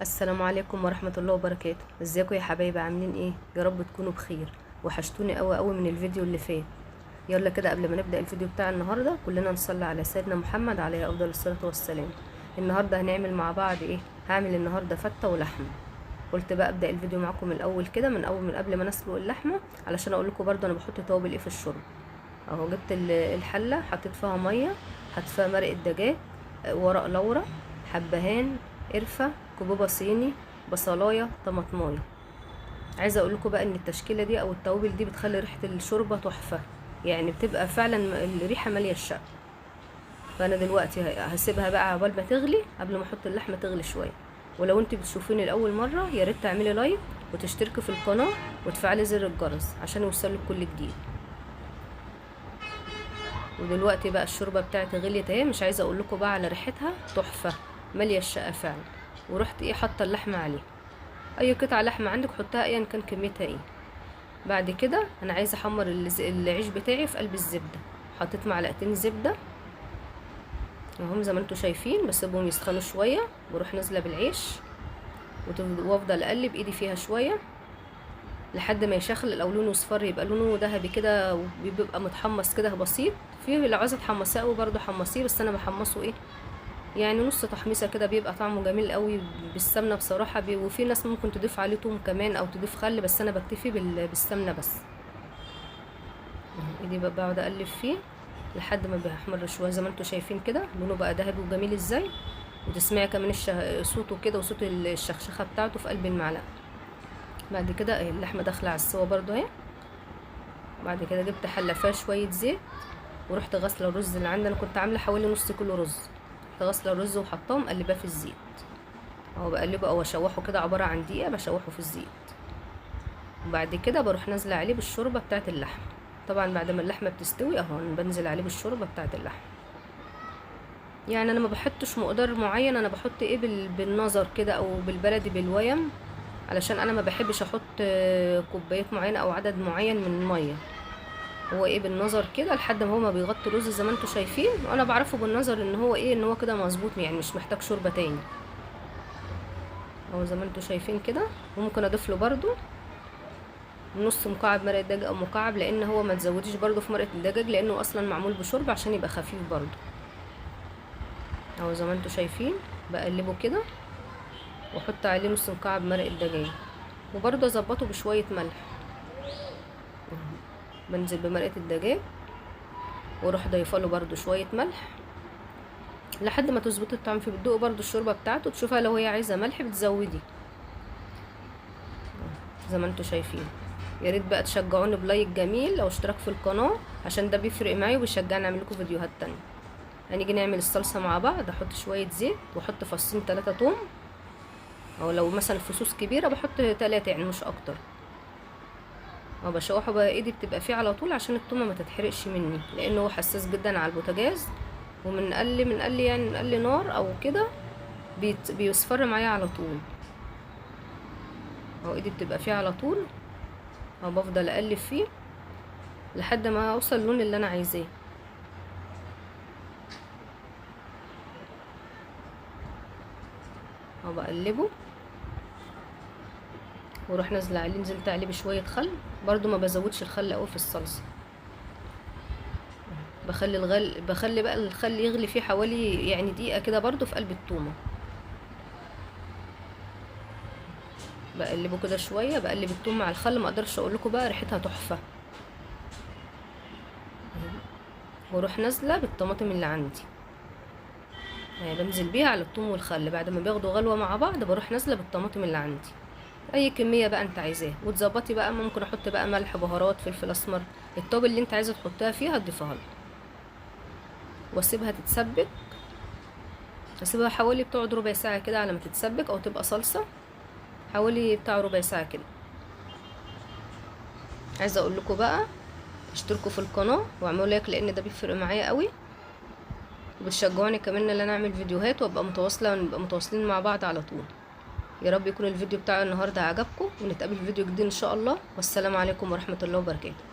السلام عليكم ورحمة الله وبركاته. ازيكم يا حبايبي؟ عاملين ايه؟ يا رب تكونوا بخير. وحشتوني قوي قوي من الفيديو اللي فات. يلا كده قبل ما نبدأ الفيديو بتاع النهاردة كلنا نصلي على سيدنا محمد عليه افضل الصلاة والسلام. النهاردة هنعمل مع بعض ايه؟ هعمل النهاردة فتة ولحمة. قلت بقى ابدأ الفيديو معاكم من الاول كده، من اول من قبل ما نسلق اللحمة، علشان اقول لكم برده انا بحط توابل ايه في الشوربة. اهو جبت الحلة، حطيت فيها مية، حطيت فيها مرقة دجاج، ورق لورا، حبهان، قرفة، كبوبة صيني، بصلاية، طماطماية. عايزة اقول لكم بقى ان التشكيلة دي او التوابل دي بتخلي ريحة الشوربة تحفة، يعني بتبقى فعلا الريحة مالية الشقة. فانا دلوقتي هسيبها بقى عقبال ما تغلي، قبل ما احط اللحمة تغلي شوية. ولو انت بتشوفيني لاول مرة يا ريت تعملي لايك وتشتركي في القناة وتفعلي زر الجرس عشان يوصلك كل جديد. ودلوقتي بقى الشوربة بتاعتي غليت اهي، مش عايزة اقول لكم بقى على ريحتها تحفة، مالية الشقة فعلا. ورحت ايه حاطة اللحمة عليها، اي قطعة لحمة عندك حطها ايا كان كميتها ايه. بعد كده انا عايزة احمر العيش بتاعي في قلب الزبدة، حطيت معلقتين زبدة اهم زي ما انتوا شايفين، بسيبهم يسخنوا شوية واروح نازلة بالعيش وافضل اقلب ايدي فيها شوية لحد ما يشخلل او لونه اصفر، يبقى لونه ذهبي كده وبيبقى متحمص كده بسيط. فيه لو عايزه تحمصيه قوي برده حمصية، بس انا بحمصه ايه يعني نص تحميصه كده، بيبقى طعمه جميل قوي بالسمنه بصراحة. وفي ناس ممكن تضيف عليه توم كمان او تضيف خل، بس انا بكتفي بالسمنه بس. ايدي بقى بقعد اقلب فيه لحد ما بيحمر شوية زي ما انتوا شايفين كده، لونه بقى ذهبي وجميل ازاي. وتسمعي كمان صوته كده وصوت الشخشخه بتاعته في قلب المعلقة. بعد كده اهي اللحمة داخله على السوا برده اهي. بعد كده جبت حله فيها شوية زيت ورحت غاسله الرز اللي عندي، انا كنت عامله حوالي نص كيلو رز، رحت غاسله الرز وحطاه مقلباه في الزيت اهو، بقلبه او اشوحه كده عبارة عن دقيقة، بشوحه في الزيت. وبعد كده بروح نازله عليه بالشوربه بتاعه اللحمة، طبعا بعد ما اللحمة بتستوي اهو بنزل عليه بالشوربه بتاعه اللحمة. يعني انا ما بحطش مقدار معين، انا بحط ايه بالنظر كده او بالبلدي بالويم، علشان انا ما بحبش احط كوبايات معينة او عدد معين من المية. هو ايه بالنظر كده لحد ما هو ما بيغطي الرز زي ما انتوا شايفين، وانا بعرفه بالنظر ان هو ايه، ان هو كده مظبوط، يعني مش محتاج شوربة تاني اهو زي ما انتوا شايفين كده. وممكن اضيف له برده نص مكعب مرقه دجاج او مكعب، لان هو ما تزوديش برده في مرقه الدجاج لانه اصلا معمول بشوربه عشان يبقى خفيف برده اهو زي ما انتوا شايفين. بقلبه كده واحط عليه نص مكعب مرقه دجاج، وبرده اظبطه بشوية ملح. بنزل بمرقه الدجاج واروح ضايفه له برده شوية ملح لحد ما تظبط الطعم فيه. بتدوق برده الشوربة بتاعته تشوفها لو هي عايزه ملح بتزودي زي ما انتوا شايفين. يا ريت بقى تشجعوني بلايك جميل او اشتراك في القناة عشان ده بيفرق معايا وبيشجعني اعمل لكم فيديوهات تانية. هنيجي نعمل الصلصه مع بعض. احط شوية زيت واحط فصين 3 توم، او لو مثلا فصوص كبيرة بحط 3 يعني مش اكتر. او بشوحه بقى ايدي بتبقى فيه على طول عشان التومه ما تتحرقش مني، لانه هو حساس جدا على البوتاجاز، ومن قل من قل يعني من قل نار او كده بيصفر معايا على طول. اهو ايدي بتبقى فيه على طول، اهو بفضل اقلب فيه لحد ما اوصل اللون اللي انا عايزاه. اهو بقلبه واروح نازله عليه، نزلت عليه بشوية خل برضو، ما بزودش الخل قوي في الصلصه، بخلي بقى الخل يغلي فيه حوالي يعني دقيقة كده برضو في قلب التومه. بقلبه كده شوية، بقلب التوم مع الخل، ما اقدرش اقول لكم بقى ريحتها تحفة. واروح نازله بالطماطم اللي عندي، يعني بنزل بيها على التوم والخل بعد ما بياخدوا غلوه مع بعض، بروح نازله بالطماطم اللي عندي، اي كمية بقى انت عايزاها وتظبطي بقى. ممكن احط بقى ملح، بهارات، فلفل اسمر، التوابل اللي انت عايزه تحطيها فيها تضيفها له. واسيبها تتسبك، اسيبها حوالي بتقعد ربع ساعة كده على ما تتسبك او تبقى صلصه، حوالي بتاع ربع ساعة كده. عايزه اقول لكم بقى اشتركوا في القناة واعملوا لايك لان ده بيفرق معايا قوي، وبتشجعوني كمان ان انا اعمل فيديوهات وابقى متواصلة، ونبقى متواصلين مع بعض على طول. يا رب يكون الفيديو بتاع النهارده عجبكم، ونتقابل في فيديو جديد ان شاء الله. والسلام عليكم ورحمة الله وبركاته.